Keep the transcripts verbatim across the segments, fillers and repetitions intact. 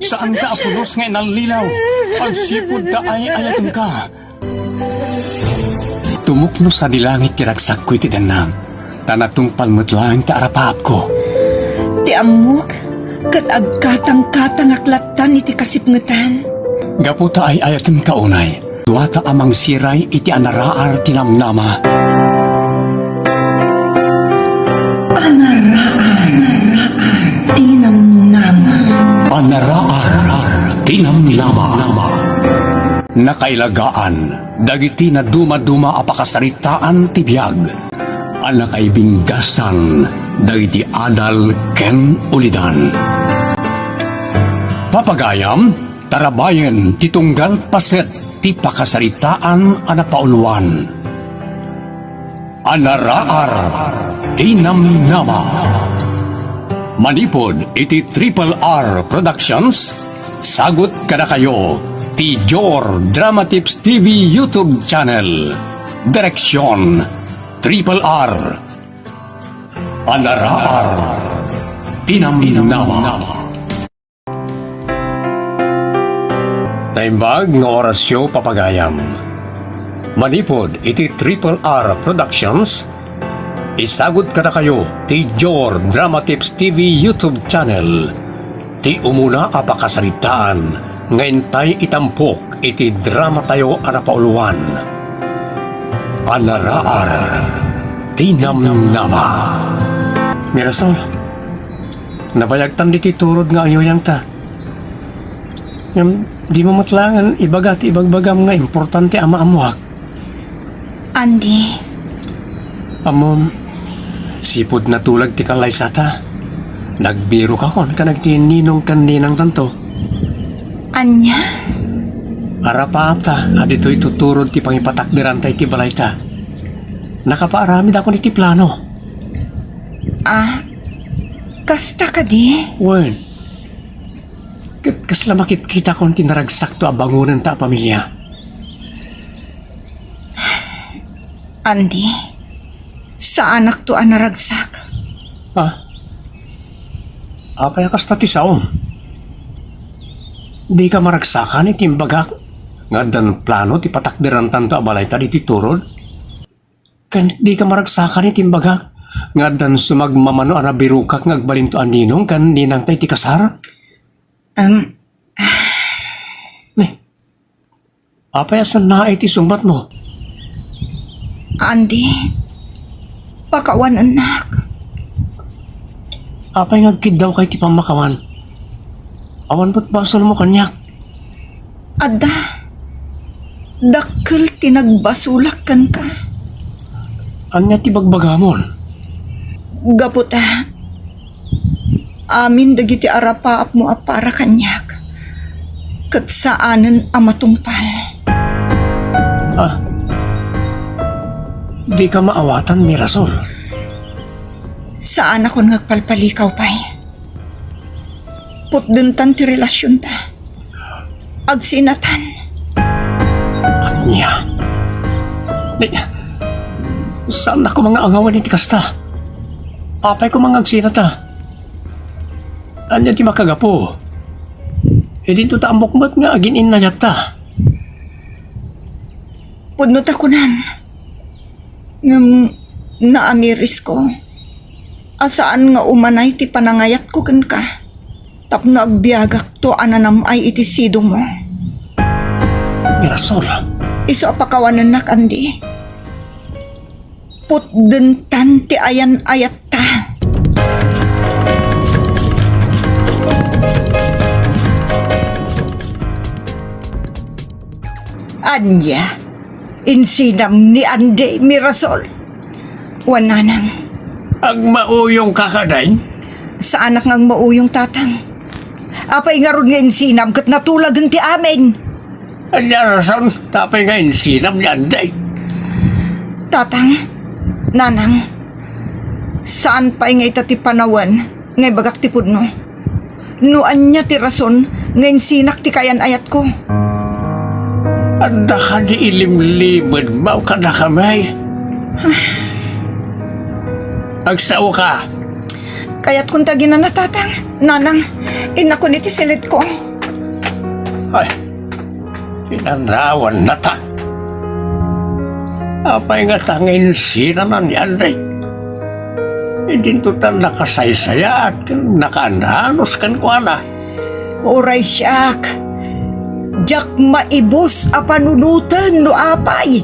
Saanta a pulos nga inallilaw, agsipud ta ay-ayatenka. Tumukno sadi langit ti ragsakko iti dennak, ta natungpal met laeng ti arapaapko. Ti ammok, ket agkatangkatangak lattan iti kasipngetan. Gapu ta ay-ayatenka unay, duata a mangsiray iti anaraar ti namnama. Anaraar ti namnama. Anaraar ti namnama. Nakailagaan dagiti nadumaduma a pakasaritaan ti biag a nakaibinggasan dagiti adal ken ulidan. Papagayam, tarabayen ti tunggal paset ti pakasaritaan a napauluan. Anaraar ti namnama. Manipud iti Triple R Productions, sagut kadakayo ti Jor Drama Tips T V YouTube channel. Direksyon, Triple R. Anaraar ti namnama. Naimbag nga orasyo, papagayam. Manipud iti Triple R Productions, isagut kadakayo ti Jor Drama Tips T V YouTube channel, ti umuna a pakasaritaan nga intay itampok iti dramatayo a napauluan. Anaraar ti namnama. Mirasol, nabayagtan ditoy turod nga ayuyangta. Ngem dimo met laengen ibaga ti ibagbagam nga importante a maammuak. Andy. Ammom, sipud natulag ti kallaysata, nagbirokakon kadagiti ninong ken ninangtanto. Ania? Arapaapta a ditoy tuturod ti pangipatakderanta iti balayta. Nakapaaramidakon iti plano. Ah, kasta kadi? Wen, ket kasla makitkitakon ti naragsakto a bangonenta a pamilia. Andy, saanakto a naragsak. Ah? Apay a kasta ti saom? Dika maragsakan iti imbagak nga addan plano ti patakderantanto a balayta ditoy turod? Ken dika maragsakan iti imbagak nga addan sumagmamano a nabirokak nga agbalinto a ninong ken ninangta iti kasar? Em. Ne, apay a saan naay ti sungbatmo? Andy, pakawanennak. Apay nga agkiddawka iti pammakawan? Awan met basolmo kaniak. Adda. Dakkel ti nagbasolak kenka. Ania ti bagbagamon? Gapu ta amin dagiti arapaapmo a para kaniak, ket saanen a matungpal. Ah, dika maawatan, Mirasol. Saanakon nga agpalpalikaw pay. Putdentan ti relasionta. Agsinatan. Ania? Ni, saannak koma nga angawen iti kasta. Apay koma nga agsinata? Ania ti makagapu? Idinto ta ammok met nga agin-innayatta. Pudno ta kunam. Ngem naamirisko a saan nga umanay ti panangayatko kenka tapno agbiagakto a nanam-ay iti sidomo. Mirasol. Isu a pakawanennak, Andy. Putdentan ti ayan-ayatta. Ania? Insinam ni Andy, Mirasol? Wen, nanang. Agmauyongka kadi? Saanak nga agmauyong, tatang. Apay ngarud nga insinam ket natulagen ti amin? Ania a rason ta apay nga insinam ni Andy? Tatang, nanang, saan pay nga ita ti panawen nga ibagak ti pudno. No ania ti rason nga insinak ti kayan-ayatko? Adda kadi ilimlimedmo kadakami? Agsaoka. Kayatkon ta aginana, Tatang. Nanang, innakon iti silitko. Ay, kinanawan, Natang. Apay ngata nga insinanan ni Andre? Idinto ta nakasaysayaat ken nakaananus kenkuana. Uray siak, diak maibus a panunoten no apay,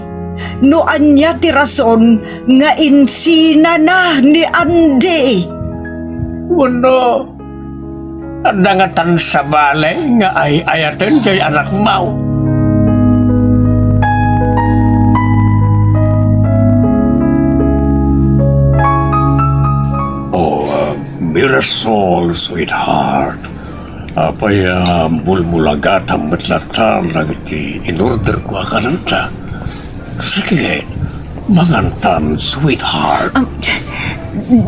no ania ti rason nga insinana ni Andy. Wenno, adda ngatan sabali nga ay-ayaten jay anakmo? Oh, uh, Mirasol, sweetheart. Apay a bulbulagatam met latta dagiti in-orderko a kananta? Sige, mangantan, sweetheart. Um,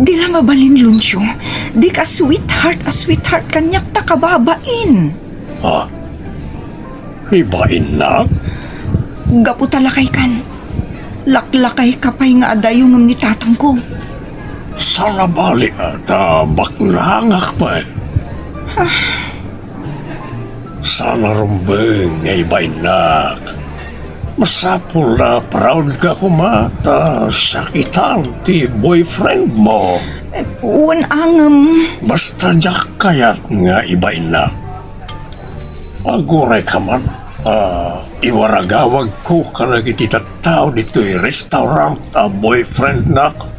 di la mabalin, Lucio. Dika sweetheart a sweetheart kaniak ta kababain. Ah, ibainnak? Gapu ta lakaykan. Laklakayka pay nga adayo ngem ni tatangko. Saan a bali ta baknangak pay. Saan a rumbeng nga ibainnak. Masapul a proud ka koma ta sakitan ti boyfriend mo. Eh, wen angem. Basta diak kayat nga ibainnak. Aguray ka man, ah, iwaragawagko kadagiti tattao ditoy restaurant a boyfriendnak.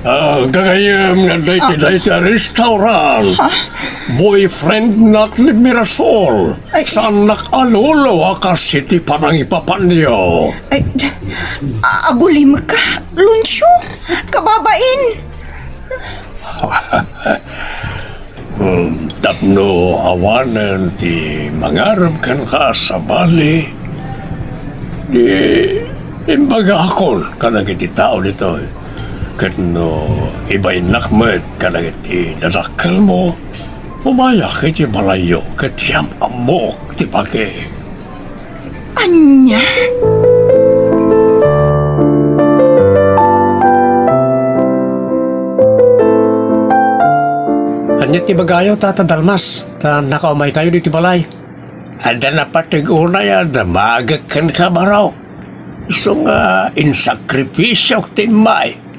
Ah, gagayyem nga dayta, ah, dayta restaurant. Ah? Boyfriendnak ni Mirasol. Ay. Saannak a lolo a kas iti panangipapanyo. Ay, a-, agulimekka, Lucio. Kababain. Hmm, tapno awanen ti mangarem kenka a sabali, di imbagakon kadagiti tao ditoy. Ket no ibainnak met kadagiti dadakkelmo, umayak iti balayyo ket yam-ammok ti bagi. Ania? Ania ti ibagayo, Tata Dalmas, ta nakaumaykayo ditoy balay? Adda napateg unay a damagek kenka, baro. Isu nga insakripisiok ti immay.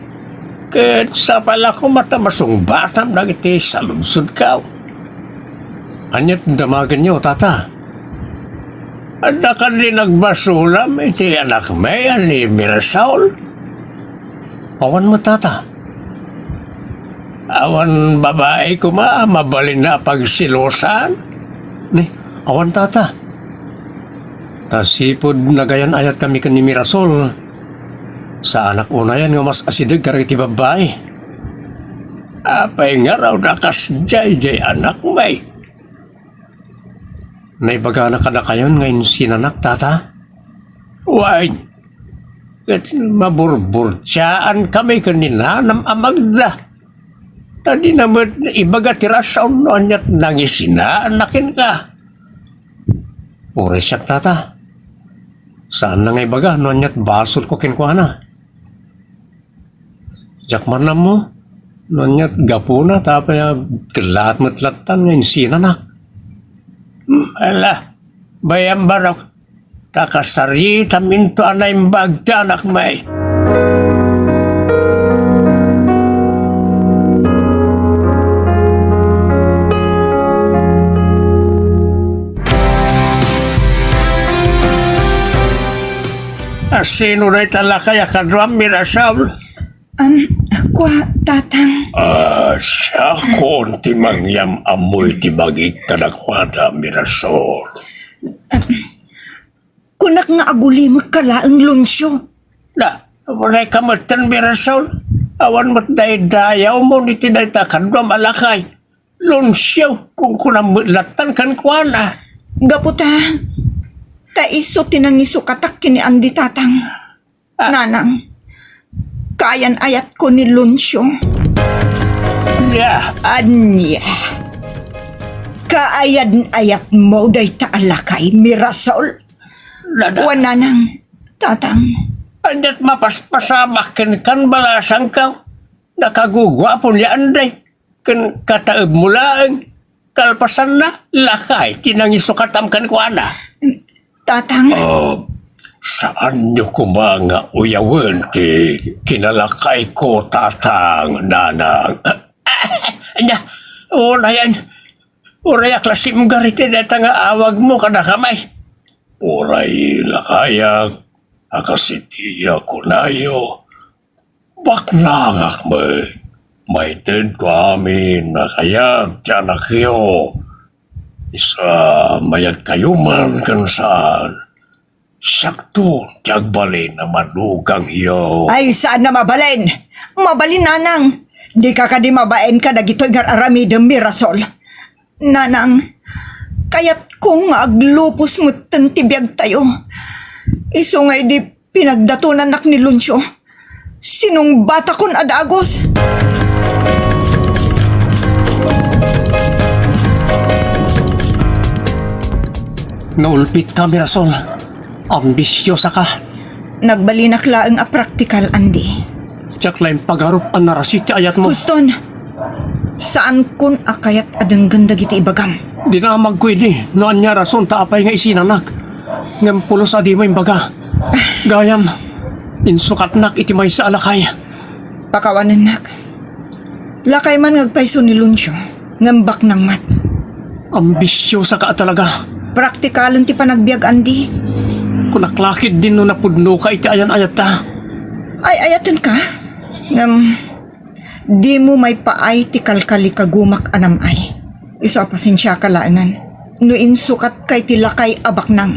Ket sapay la koma ta masungbatam dagiti saludsodko. Ania ti damagenyo, Tata? Adda kadi nagbasolam iti anakmi a ni Mirasol? Awan met, Tata. Awan babai koma a mabalinna a pagselosan? Ni, awan, Tata. Ta sipud nagayan-ayatkami ken ni Mirasol, saanak unayen nga mas asideg kadagiti babbai. Apay ngarud a kasdiay diay anakmi? Naibagana kadakayon nga insinanak, Tata? Wen, ket maburburtiaankami ken ni Nanam a Magda. Ta dina met ibaga ti rason no aniat nangisinaanna kenka. Uray siak, Tata. Saanna nga ibaga no aniat basolko kenkuana. Diak man ammo no aniat gapuna ta apay a kellaat met lattan nga insinanak. Hmm, ala, bayam barok, ta kasaritam into a naimbag ti anakmi. A sino dayta lakay a kaduam, Mirasol? Um, kua, Tatang. Ah, siakon ti mangyam-ammo iti bagik kadakuada, Mirasol. Um, kunak nga agulimekka laeng, Lucio. Da, uray ka metten, Mirasol. Awan met daydayawmo iti dayta kaduam a lakay. Lucio, kunkunam met lattan kenkuana. Gapu ta, ta isu ti nangisukatak ken ni Andy, Tatang. Ah. Nanang, kaayan-ayatko ni Lucio. Ania? Ania? Kaayan-ayatmo dayta a lakay, Mirasol? Dada. Wen, Nanang, Tatang. Aniat mapaspasamak kenka, balasangko? Nakaguguapon ni Andy. Ken kataebmo laeng, kalpasanna, lakay ti nangisukatam kenkuana. Tatang. Ah, saanyo koma nga uyawen ti kinalakayko, Tatang, Nanang. Ania, unayen, uray a klasimgar iti dayta nga awagmo kadakami. Uray lakayak a kas iti kunayo, baknangak met. Maitedko amin a kayat ti anakyo. Isu a mayatkayo man ken saan, siakto ti agbalin a manugangyo. Ay, saan a mabalin? Mabalin, Nanang. Dika kadi mabain kadagitoy nga ar-aramidem, Mirasol. Nanang, kayatko nga aglupos metten ti biagtayo. Isu nga idi pinagdatonannak ni Leoncio, sinungbatakon a dagus. Naulpitka, Mirasol. Ambisiosaka. Nagbalinak laeng a praktikal, Andy. Diak laeng pagarup a narasi ti ayatmo. Houston, saankon a kayat a denggen dagiti ibagam. Dinamagko idi no ania rason ta apay nga isinanak. Ngem pulos a dimo imbaga. Gayam, insukatnak iti maysa a lakay. Pakawanennak. Lakay man nga agpayso ni Leoncio, ngem baknang met. Ambisiosaka a talaga. Praktikalen ti panagbiag, Andy. Kunak la ketdin no napudnoka iti ayan-ayatta. Ay-ayatenka? Ngem, dimo maipaay ti kalkalikagumak a nam-ay. Isu a pasensiaka laengen no insukatka iti lakay a baknang.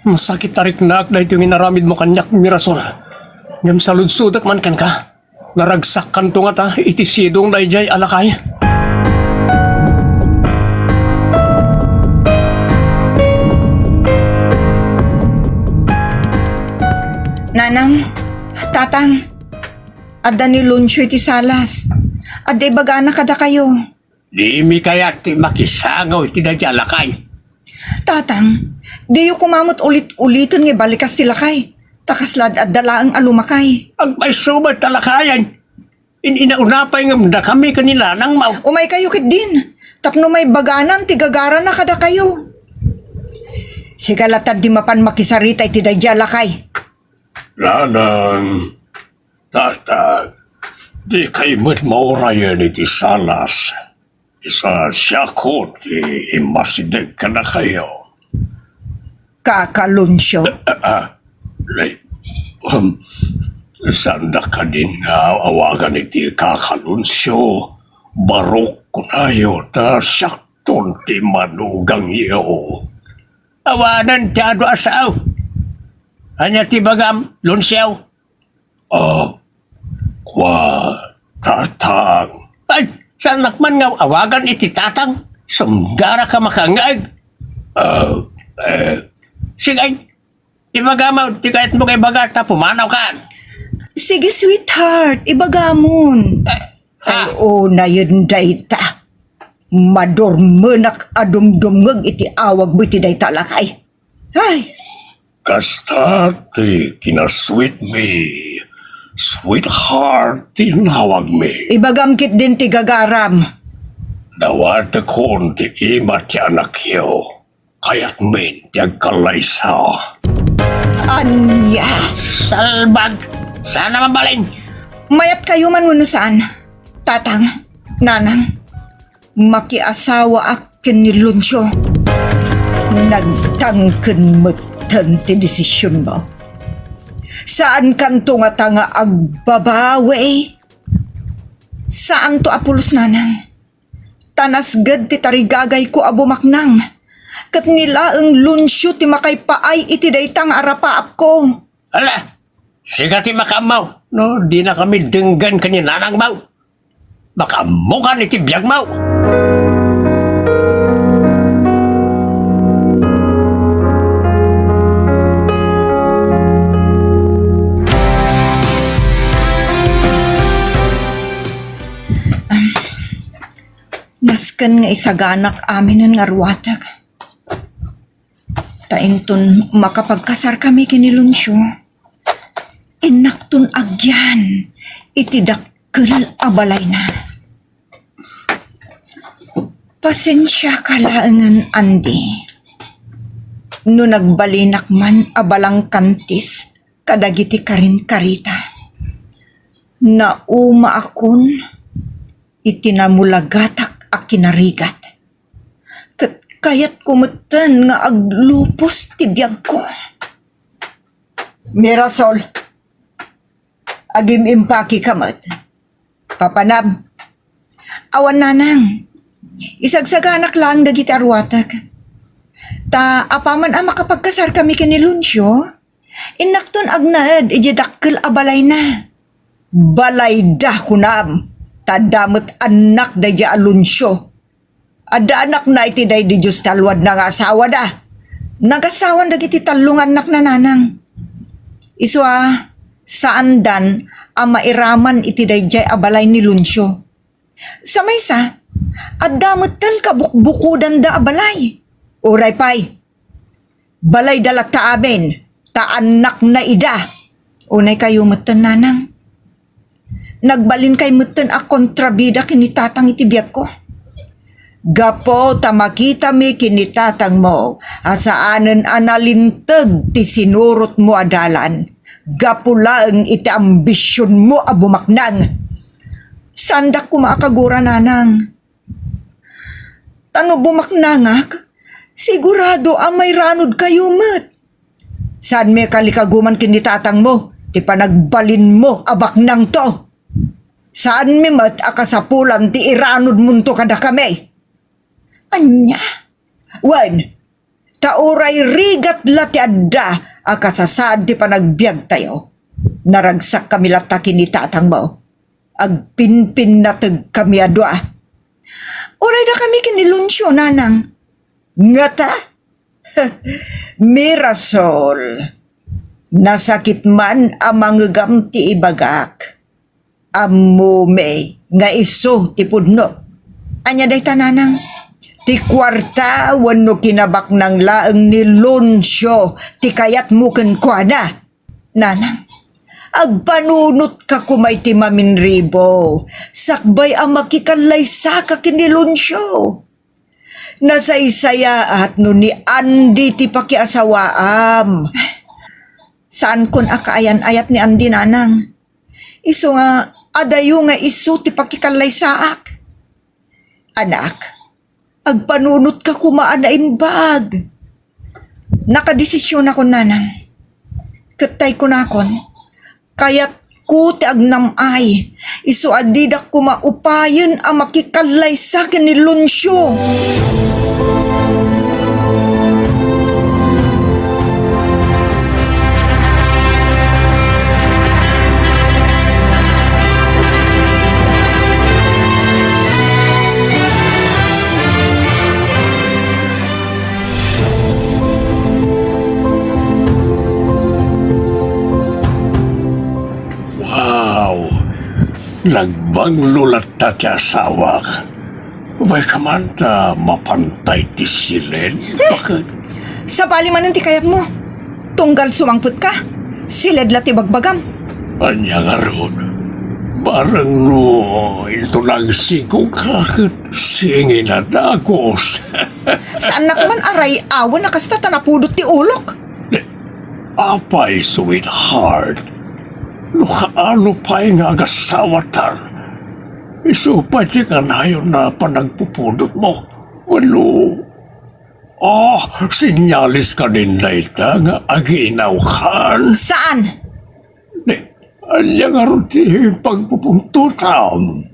Masakit a riknaak daytoy nga inaramidmo kaniak, Mirasol. Ngem saludsodek man kenka. Naragsakkanto ngata iti sidong daydiay a lakay. Nanang, Tatang, adda ni Leoncio iti salas. Adda ibagana kadakayo. Dimi kayat ti makisango iti daydiay a lakay. Tatang, diyo koma met ulit-uliten nga ibalikas ti lakay. Ta kasla ad-adda laeng a lumakay. Agpayso met a lakayen. In-inauna pay ngem dakami ken ni Nanang Mau. Umaykayo ketdin. Tapno maibaganan ti gagarana kadakayo. Sika latta di mapan makisarita iti daydiay a lakay. Nanang, Tatang, dikay met maurayen iti salas. Isu a siakon ti immasideg kadakayo. Kaka Leoncio. Ah, ah, lay, um, saandak kadin nga awagan iti Kaka Leoncio. Barok kunayo ta siakton ti manugangyo. Awanen ti adu a sao. Ania ti bagam, Leoncio? Ah, kua, Tatang. Ay, saannak man nga awagan iti Tatang. Sumgaraka makaangeg. Ah, eh. Sige, ibagam ti kayatmo nga ibaga ta pumanawkan. Sige, sweetheart, ibagamon. Eh, Ay, ah. Unayen dayta. Madurmenak a dumdumngeg iti awagmo iti dayta a lakay. Ay! Kasta ti kinasweet mi, sweetheart ti inawag mi. Ibagam ketdin ti gagaram. Dawatekon ti ima ti anakyo. Kayatmin ti agkallaysa. Ania? Salbag! Saan a mabalin? Mayatkayo man wenno saan? Tatang, Nanang, makiasawaak ken ni Leoncio. Nagtangken metten ti desisionmo. Saankanto ngata nga agbabawi. Saanto a pulos, Nanang. Ta nasged ti tarigagayko a bumaknang. Ket ni laeng Leoncio ti makaipaay iti dayta nga arapaapko. Ala, sika ti makaammo no dinakami denggen ken ni Nanang Mau. Makaammokan iti biagmo. Nasken nga isaganak aminen nga ruatek. Ta inton makapagkasarkami ken ni Leoncio, innakton agyan iti dakkel a balayna. Pasensiaka laengen, Andy, no nagbalinak man a balangkantis kadagiti karinkarita. Naumaakon iti namulagatak a kinarigat. Ket kayatko metten nga aglupos ti biagko. Mirasol, agim-impakika met. Papanam. Awan, nanang. Isagsaganak laeng dagiti aruatek. Ta apaman a makapagkasarkami ken ni Leoncio, innakton agnaed idiay dakkel a balayna. Balayda, kunam, ta adda met annak daydiay a Leoncio. Adda anakna iti daydi Dios ti alwadna nga asawada. Nagasawan dagiti tallo nga annakna, nanang. Isu a, saandan a mairaman iti daydiay a balay ni Leoncio. Sa maysa, adda metten kabukbukodanda a balay. Uray pay, balayda latta amin, ta annakna ida. Unay kayo metten, nanang. Nagbalin kay metten a kontrabida ken ni tatang iti biagko. Gapu ta makitami ken ni tatangmo a saanen a nalinteg ti sinurotmo a dalan, gapu laeng iti ambisionmo a bumaknang. Saandak koma a kagura, nanang. Ta no bumaknangak, sigurado a mairanudkayo met. Saanmi a kalikaguman ken ni tatangmo ti panagbalinmo a baknangto. Saanmi met a kasapulan ti iranudmonto kadakami. Ania? Wen, ta uray rigat la ti adda a kasasaad ti panagbiagtayo, naragsakkami latta ken ni tatangmo. Agpinpinnategkami a dua. Uray dakami ken ni Leoncio, nanang. Ngata? Mirasol, nasakit man a mangegam ti ibagak. Ammom nga isu ti pudno. Ania dayta, nanang? Ti kuarta wenno kinabaknang laeng ni Leoncio ti kayatmo kenkuana? Nanang, agpanunotka koma iti maminribo, sakbay a makikallaysaka ken ni Leoncio. Nasaysayaat no ni Andy ti pakiasawaam. Saankon a kaayan-ayat ni Andy, nanang. Isu nga, adayo nga isu ti pakikallaysaak. Anak, agpanunotka koma a naimbag. Nakadesisionakon, nanang. Ket tay kunakon, kayatko ti agnam-ay, isu a didak koma upayen a makikallaysa ken ni Leoncio. Wow! Nagbanglo latta ti asawak. Umayka man ta mapantay ti siled. Bakit? Sabali manen ti kayatmo. Tunggal sumangpetka, siled la ti bagbagam. Ania ngarud? Bareng no inton agsigogka ket singina dagus. Saannak man a ray-awen a kasta ta napudot ti ulok. Apay, sweetheart, no kaano pay nga agasawatan, isu pay ti kanayon a panagpupudotmo? Wenno, ah, senyales kadin dayta nga aginawkan? Saan? Ni, ania ngarud ti pagpupuntotam?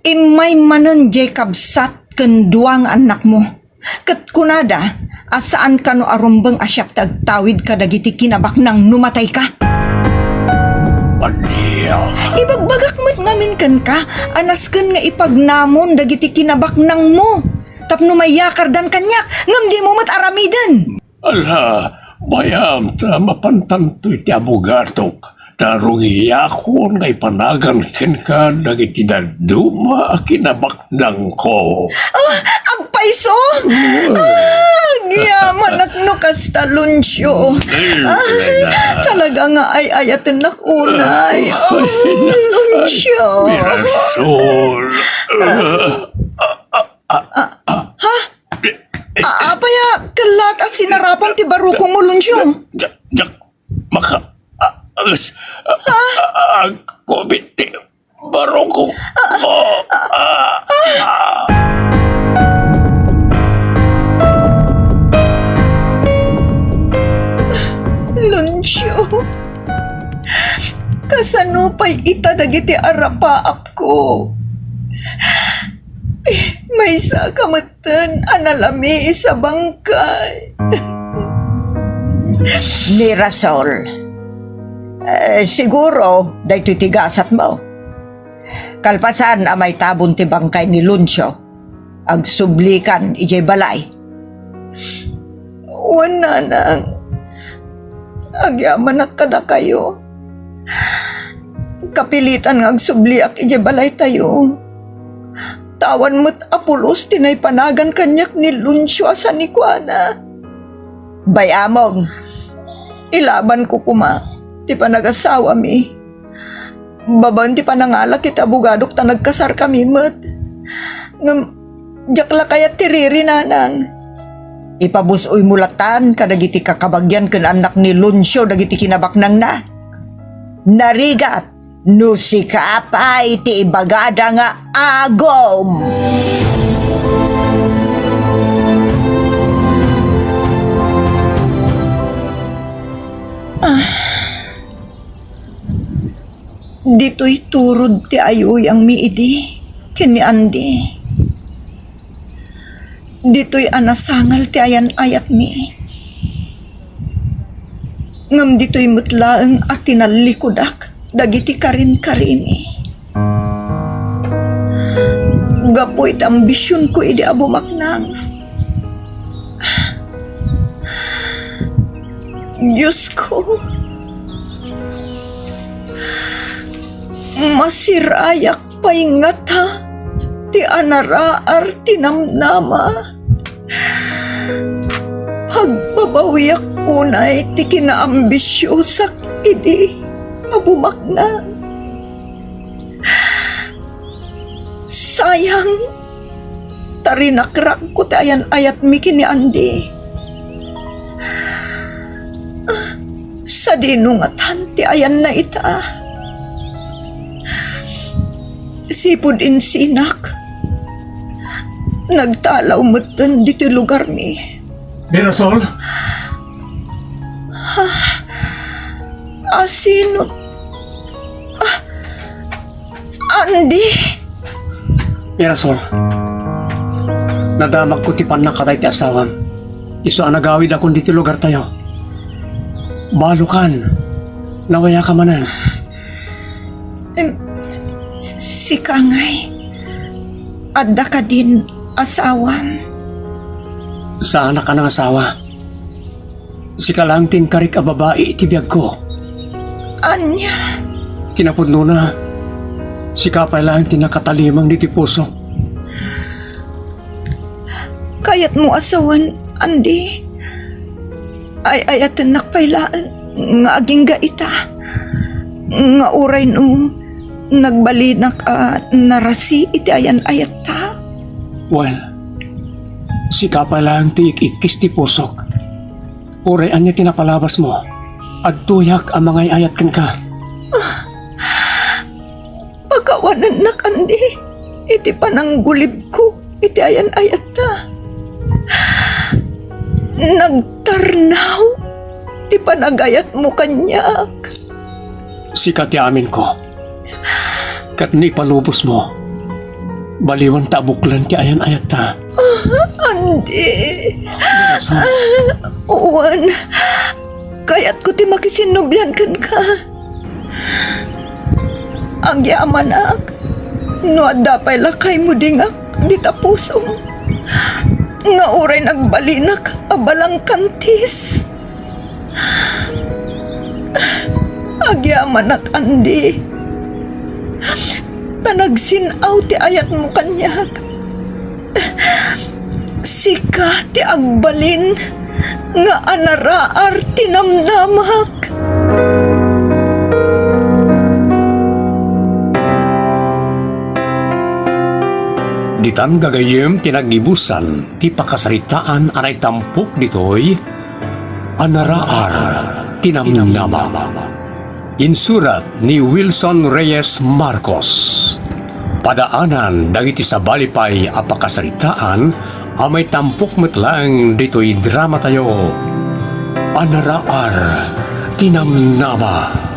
Immay manen diay kabsat ken dua nga annakmo. Ket kunada a saan kano a rumbeng a siak ti agtawid kadagiti kinabaknang no matayka. Ania? Ibagbagak met ngamin kenka a nasken nga ipagnamon dagiti kinabaknangmo tapno mayakardan kaniak ngem dimo met aramiden. Ala, bayam ta mapantanto iti abogadok, ta rugiakon nga ipanagan kenka dagiti dadduma a kinabaknangko. Ah, agpayso? Ah, agyamanak no kasta, Leoncio. Ay, talaga nga ay-ayatennak unay. Ah, Leoncio. Mirasol. Ah, ah, ah, ah, Tinarapam ti barukongmo, Loncio. Diak, diak, maka, a-, agas, a-, a-, a-, agkubit ti barukong ko. A-, a-, Loncio, kasano pay ita dagiti arapaapko? Maysaka met ten a nalami sa bangkay. Mirasol, eh, siguro, daytoy ti gasatmo. Kalpasan a maitabon ti bangkay ni Loncio, agsublikan idiay balay. Wen, nanang, agyamanak kadakayo. Kapilitan nga agsubliak idiay balaytayo. Ta awan met a pulos ti naipanagan kaniak ni Loncio a sanikuana. Bay-amon, ilabanko koma ti panagasawami. Babaen ti panangalak iti abogadok ta nagkasarkami met. Ngem, diak la kayat ti riri, nanang. Ipabus-oymo latan kadagiti kakabagian ken annak ni Loncio dagiti kinabaknangna. Narigat no sika pay ti ibagada nga agom. Ah. Ditoy turod ti ayuyangmi idi ken ni Andy. Ditoy a nasangal ti ayan-ayatmi. Ngem ditoy met laeng a tinallikudak dagiti karinkarimi. Gapu iti ambisionko idi a bumaknang. Diosko, masirayak pay ngata ti anaraar ti namnama. Pagbabawiak unay ti kinaambisiosak idi a bumaknang. Sayang, ta rinakrakko ti ayan-ayatmi ken ni Andy. Sadino ngatan ti ayanna ita? Sipud insinak, nagtalaw metten ditoy lugarmi. Mirasol? Ah, asino? Ah, Andy? Mirasol, nadamakko ti pannakatay ti asawam. Isu a nagawidakon ditoy lugartayo. Balokan, nawayaka manen. Em, s-, sika ngay, adda kadin asawam? Saanak a nangasawa. Sika laeng ti inkarik a babai iti biagko. Ania? Kinapudnona, sika pay laeng ti nakatalimang ditoy pusok. Kayatmo a sawen, Andy? Ay-ayatennak pay laeng nga agingga ita. Nga uray no nagbalinak a narasi iti ayan-ayatta. Well, sika pay laeng ti ik-ikkis ti pusok. Uray ania ti napalabasmo, adtoyak a mangay-ayat kenka. Pakawanennak, Andy, iti pananggulibko iti ayan-ayatta. Nagtarnaw ti panagayatmo kaniak. Sika ti aminko. Ket ni ipalubosmo, baliwen ta abuklen ti ayan-ayatta. Ah, Andy. Asa? Ah, wen, kayatko ti makisinnublian kenka. Agyamanak, no adda pay lakaymo dingak dita pusom, nga uray nagbalinak a balangkantis. Agyamanak, Andy. Ta nagsin-aw ti ayatmo kaniak. Sika ti agbalin nga anaraar ti namnamak. Itan gagayyem ti naggibusan ti pakasaritaan a naitampok ditoy, Anaraar ti Namnama. Insurat ni Wilson Reyes Marcos. Padaanan dagiti sabali pay a pakasaritaan a maitampok met laeng ditoy dramatayo, Anaraar ti Namnama.